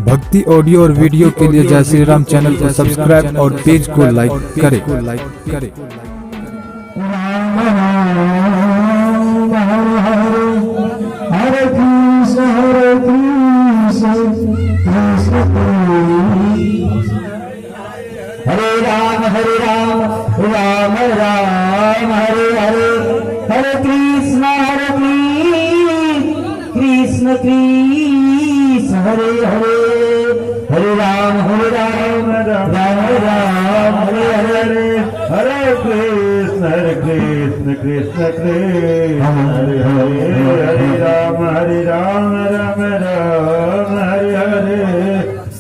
भक्ति ऑडियो और वीडियो के लिए जय श्री राम चैनल को सब्सक्राइब और पेज को लाइक करें। हरे कृष्ण हरे कृष्ण कृष्ण कृष्ण हरे राम राम राम हरे हरे, हरे कृष्ण कृष्ण कृष्ण हरे हरे, हरे राम राम राम हरे हरे, हरे कृष्ण कृष्ण कृष्ण हरे हरे, हरे राम राम राम हरे हरे,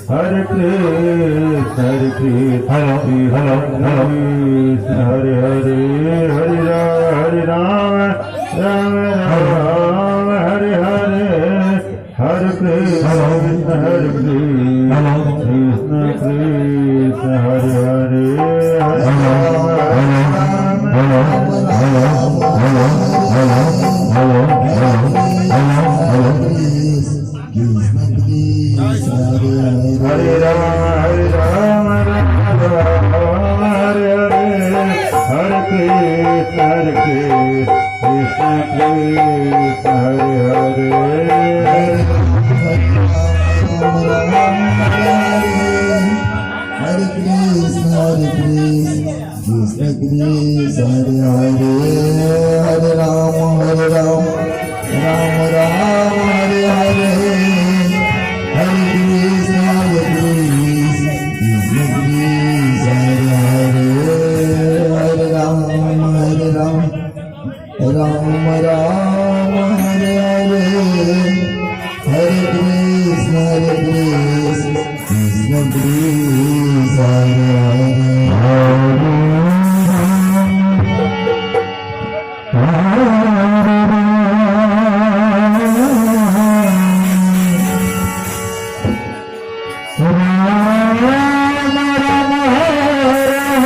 हरे कृष्ण कृष्ण हरे हरे, हरे राम राम राम हरे हरे, हरे कृष्ण कृष्ण कृष्ण हरे हरे, हरे राम हरे राम राम राम हरे हरे, हरे कृष्ण कृष्ण कृष्ण हरे हरे, हरे कृष्ण कृष्ण कृष्ण हरे हरे, हरे राम राम राम हरे हरे, हरे कृष्ण कृष्ण कृष्ण हरे हरे, हरे राम राम राम हरे हरे, हरे कृष्ण कृष्ण कृष्ण हरे हरे। राम राम हरे हरे,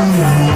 Hare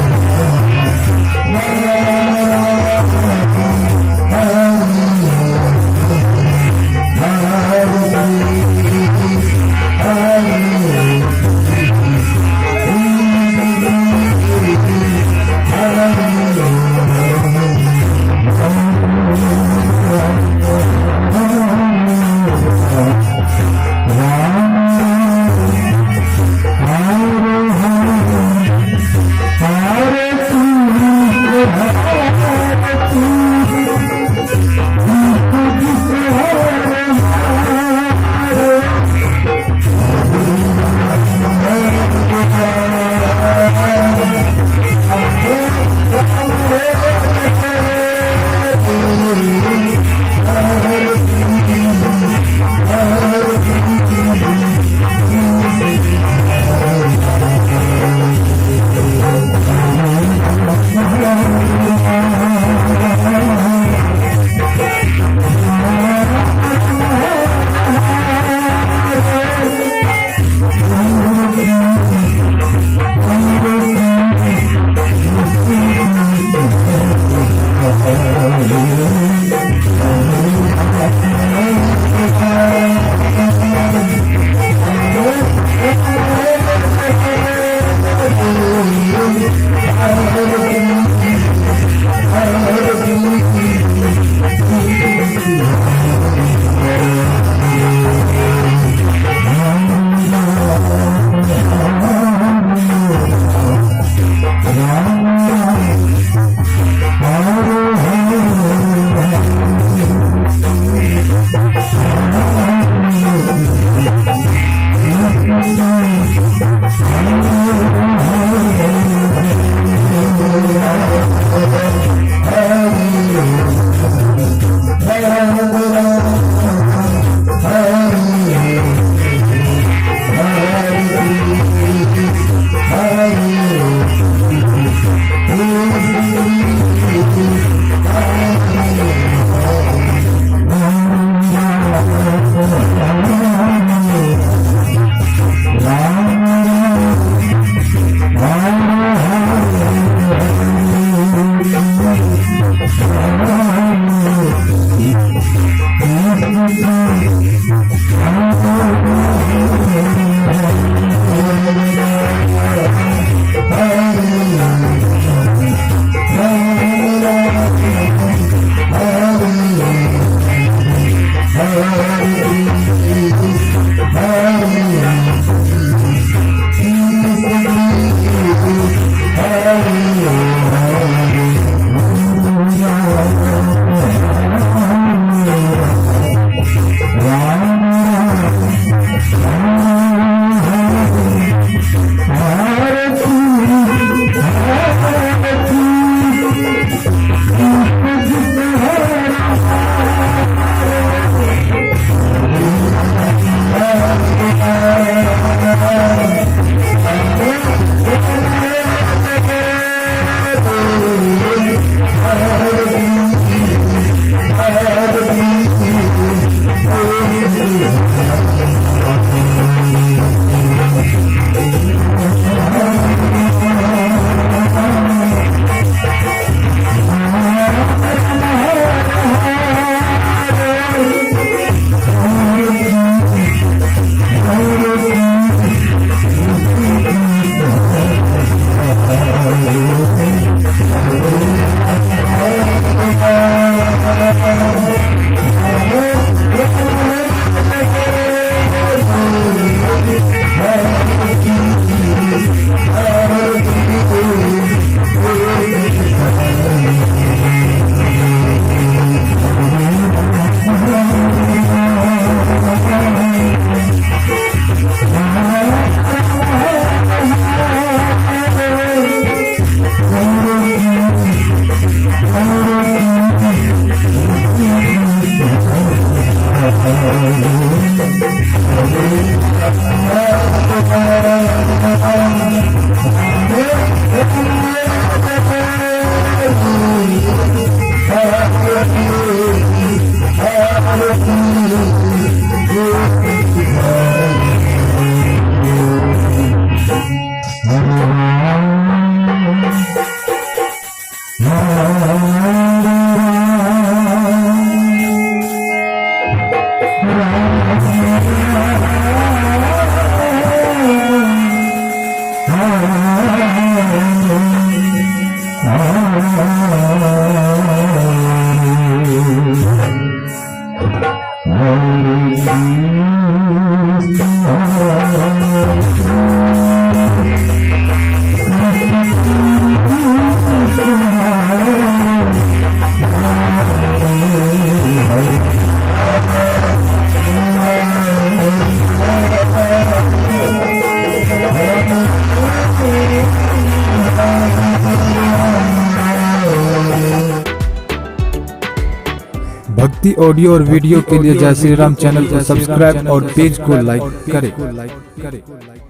भक्ति ऑडियो और वीडियो के लिए जय श्री राम चैनल को सब्सक्राइब और पेज को लाइक करें।